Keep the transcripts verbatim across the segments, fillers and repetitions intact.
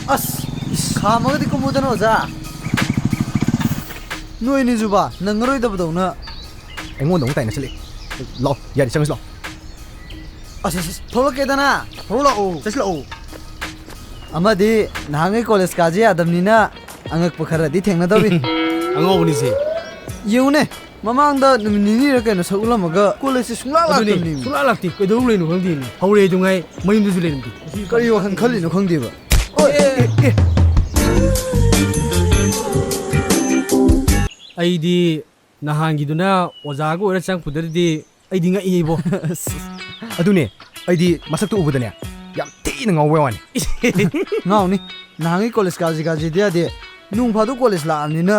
ꯑꯁ, ꯏꯁ, ꯈꯥꯝꯃꯒꯗꯤ ꯀꯨꯝꯃꯨꯗꯅ, ꯑꯣꯖꯥ꯫ ꯅꯣꯏꯅꯤꯁꯨꯕ, ꯅꯪꯉꯔꯣꯏꯗꯕꯗꯧꯅ꯫ ꯑꯩꯉꯣꯟꯗ ꯑꯃꯨꯛ ꯇꯥꯏꯅꯁꯜꯂꯛꯑꯦ꯫ ꯂꯥꯛꯑꯣ, ꯌꯥꯔꯦ, ꯆꯪꯉꯁꯤ ꯂꯥꯛꯑꯣ꯫ ꯑꯁ, ꯑꯁ, ꯑꯁ, ꯊꯣꯛꯂꯛꯀꯦꯗꯅ꯫ ꯊꯣꯛꯂꯛꯑꯣ, ꯆꯠꯁꯤꯜꯂꯛꯑꯣ꯫ ꯑꯃꯗꯤ ꯅꯍꯥꯟꯉꯩ ꯀꯣꯂꯦꯖ ꯀꯥꯁꯦ ꯌꯥꯗꯕꯅꯤꯅ ꯑꯉꯛꯄ ꯈꯔꯗꯤ ꯊꯦꯡꯅꯗꯧꯔꯤ꯫ ꯑꯉꯥꯎꯕꯅꯤꯁꯦ꯫ ꯌꯦꯡꯉꯨꯅꯦ, ꯃꯃꯥꯡꯗ ꯅꯨꯃꯤꯠ ꯅꯤꯅꯤꯔ ꯀꯩꯅꯣ ꯁꯛ ꯎꯠꯂꯝꯃꯒ ꯀꯣꯂꯦꯖꯁꯦ ꯁꯨꯡꯂꯥꯛ ꯑꯗꯨꯅꯦ, ꯂꯥꯛꯇꯕꯅꯤ꯫ ꯁꯨꯡꯂꯥꯛ ꯂꯥꯛꯇꯦ꯫ ꯀꯩꯗꯧ ꯂꯩꯅꯣ ꯈꯪꯗꯦꯅꯦ꯫ ꯍꯧꯔꯦ ꯑꯗꯨꯉꯥꯏ ꯃꯌꯨꯝꯗꯁꯨ ꯂꯩꯔꯝꯗꯦ꯫ ꯀꯔꯤ ꯋꯥꯈꯜ ꯈꯜꯂꯤꯅꯣ ꯈꯪꯗꯦꯕ꯫ ꯑꯣꯏ, ꯑꯦ, ꯑꯦ, ꯑꯦ꯫ ꯑꯩꯗꯤ ꯅꯍꯥꯟꯒꯤꯗꯨꯅ ꯑꯣꯖꯥꯒ ꯑꯣꯏꯔ ꯆꯪꯉꯛꯄꯗꯨꯗꯗꯤ ꯑꯩꯗꯤ ꯉꯛꯏꯕꯣ꯫ ꯑꯗꯨꯅꯦ, ꯑꯩꯗꯤ ꯃꯁꯛꯇꯣ ꯎꯕꯗꯅꯦ ꯌꯥꯝ ꯊꯤꯅ ꯉꯥꯎꯕ ꯋꯥꯅꯤ꯫ ꯉꯥꯎꯅꯤ꯫ ꯅꯍꯥꯟꯒꯤ ꯀꯣꯂꯦꯖ ꯀꯥꯁꯤ ꯀꯥꯁꯤꯗꯤ ꯌꯥꯗꯦ꯫ ꯅꯣꯡ ꯐꯥꯗꯣꯛ ꯀꯣꯂꯦꯖ ꯂꯥꯛꯑꯕꯅꯤꯅ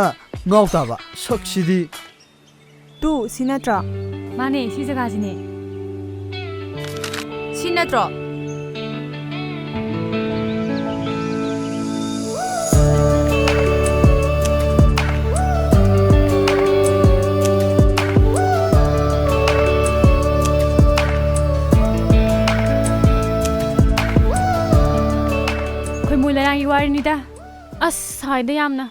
ꯉꯥꯎ ꯇꯥꯕ꯫ ꯁꯛꯁꯤꯗꯤ꯫ ꯇꯨ, ꯁꯤ ꯅꯠꯇ꯭ꯔꯣ? ꯃꯥꯅꯦ, ꯁꯤ ꯖꯒꯥꯁꯤꯅꯦ꯫ ꯁꯤ ꯅꯠꯇ꯭ꯔꯣ? ꯈꯣꯏꯃꯨ ꯂꯩꯔꯥꯡꯒꯤ ꯋꯥꯔꯤꯅꯤꯗ꯫ ꯑꯁ, ꯁꯥꯏꯗ ꯌꯥꯝꯅ꯫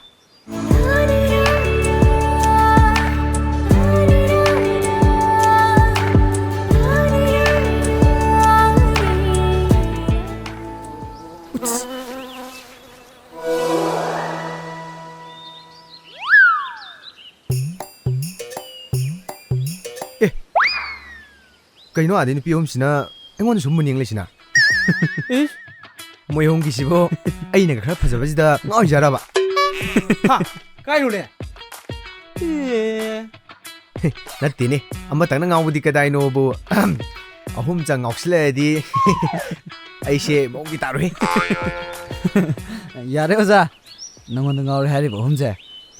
ꯑꯦ, ꯀꯩꯅꯣ ꯑꯥꯗꯩ ꯅꯨꯄꯤ ꯑꯍꯨꯝꯁꯤꯅ ꯑꯩꯉꯣꯟꯗ ꯁꯨꯝ ꯃꯨꯟ ꯌꯦꯡ ꯂꯩꯁꯤꯅ? ꯏꯁ! ꯃꯣꯏ ꯑꯍꯨꯝꯒꯤꯁꯤꯕꯨ ꯑꯩꯅꯒ ꯈꯔ ꯐꯖꯕꯁꯤꯗ ꯉꯥꯎꯔꯤꯖꯥꯠꯔꯕ? ꯍꯥ? ꯀꯥꯏꯔꯨꯔꯦ? ꯑꯦ꯫ ꯅꯠꯇꯦꯅꯦ, ꯑꯃꯇꯪꯅ ꯉꯥꯎꯕꯗꯤ ꯀꯗꯥꯏꯅꯣꯕꯨ, ꯑꯍꯨꯝ ꯆꯪ ꯉꯥꯎꯁꯤꯜꯂꯛꯑꯗꯤ ꯑꯩꯁꯦ ꯃꯑꯣꯡꯗꯤ ꯇꯥꯔꯣꯏ꯫ ꯌꯥꯔꯦ ꯑꯣꯖꯥ, ꯅꯪꯉꯣꯟꯗ ꯉꯥꯎꯔꯦ ꯍꯥꯏꯔꯤꯕ ꯑꯍꯨꯝꯁꯦ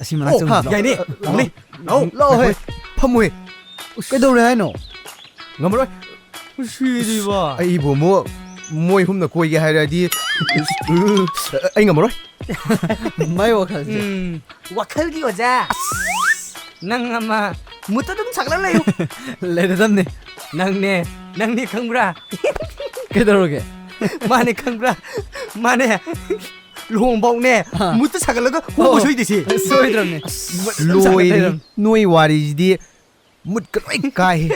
ꯑꯁꯤ ꯃꯅꯥꯛ ꯑꯣ, ꯆꯪꯉꯨꯁꯤ ꯂꯥꯛꯑꯣ꯫ ꯌꯥꯏꯅꯦ, ꯂꯥꯛꯑꯣꯅꯦ, ꯂꯥꯛꯑꯣ꯫ ꯂꯥꯛꯑꯣꯍꯦ꯫ ꯐꯝꯃꯨꯍꯦ꯫ ꯎꯁ꯫ ꯀꯩꯗꯧꯔꯦ ꯍꯥꯏꯅꯣ? ꯉꯝꯃꯔꯣꯏ꯫ ꯁꯤꯗꯤꯕ꯫ ꯑꯩꯕꯨ ꯑꯃꯨꯛ ꯃꯣꯏ ꯑꯍꯨꯝꯅ ꯀꯣꯏꯒꯦ ꯍꯥꯏꯔꯗꯤ, ꯑꯩ ꯉꯝꯃꯔꯣꯏ꯫ ꯃꯥꯏ ꯋꯥꯈꯜꯁꯦ꯫ ꯎꯝ, ꯋꯥꯈꯜꯒꯤ ꯑꯣꯖꯥ꯫ ꯑꯁ, ꯅꯪ ꯑꯃ ꯃꯨꯠꯇ ꯑꯗꯨꯝ ꯁꯥꯒꯠꯂ ꯂꯩꯌꯨ꯫ ꯂꯩꯔꯗꯝꯅꯦ꯫ ꯅꯪꯅꯦ, ꯅꯪꯗꯤ ꯈꯪꯕ꯭ꯔꯥ? ꯀꯩꯗꯧꯔꯒꯦ? ꯃꯥꯅꯦ, ꯈꯪꯕ꯭ꯔꯥ? ꯃꯥꯅꯦ, ꯂꯨꯍꯣꯡꯐꯥꯎꯅꯦ꯫ ꯑꯥ꯫ ꯃꯨꯠꯇ ꯁꯥꯒꯠꯂꯒ ꯍꯣ, ꯍꯣ꯫ ꯍꯣꯡꯕ ꯁꯣꯏꯗꯣꯏꯁꯦ꯫ ꯁꯣꯏꯗ꯭ꯔꯕꯅꯦ꯫ ꯑꯁ, ꯃꯨꯠꯇ ꯂꯣꯏꯔꯦ꯫ ꯁꯥꯒꯠ ꯂꯩꯔꯕꯅꯦ꯫ ꯅꯣꯏ ꯋꯥꯔꯤꯁꯤꯗꯤ ꯃꯨꯠꯀ ꯂꯣꯏ ꯀꯥꯏꯍꯦ꯫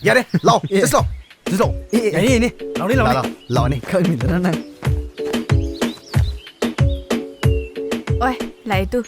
ꯌꯥꯔꯦ, ꯂꯥꯛꯑꯣ, ꯑꯦ꯫ ꯆꯠꯁꯤ ꯂꯥꯛꯑꯣ, ꯆꯠꯁꯤ ꯂꯥꯛꯑꯣ꯫ ꯑꯦ, ꯑꯦ꯫ ꯌꯥꯅꯤ, ꯌꯥꯅꯤ, ꯂꯥꯛꯑꯣꯅꯦ, ꯂꯥꯛꯑꯣꯅꯦ꯫ ꯂꯥꯛꯑꯣ, ꯂꯥꯛꯑꯣꯅꯦ꯫ ꯈꯪꯉꯤꯗꯅ ꯅꯪ꯫ ꯑꯣꯏ, ꯂꯥꯛꯑꯦ ꯇꯨ꯫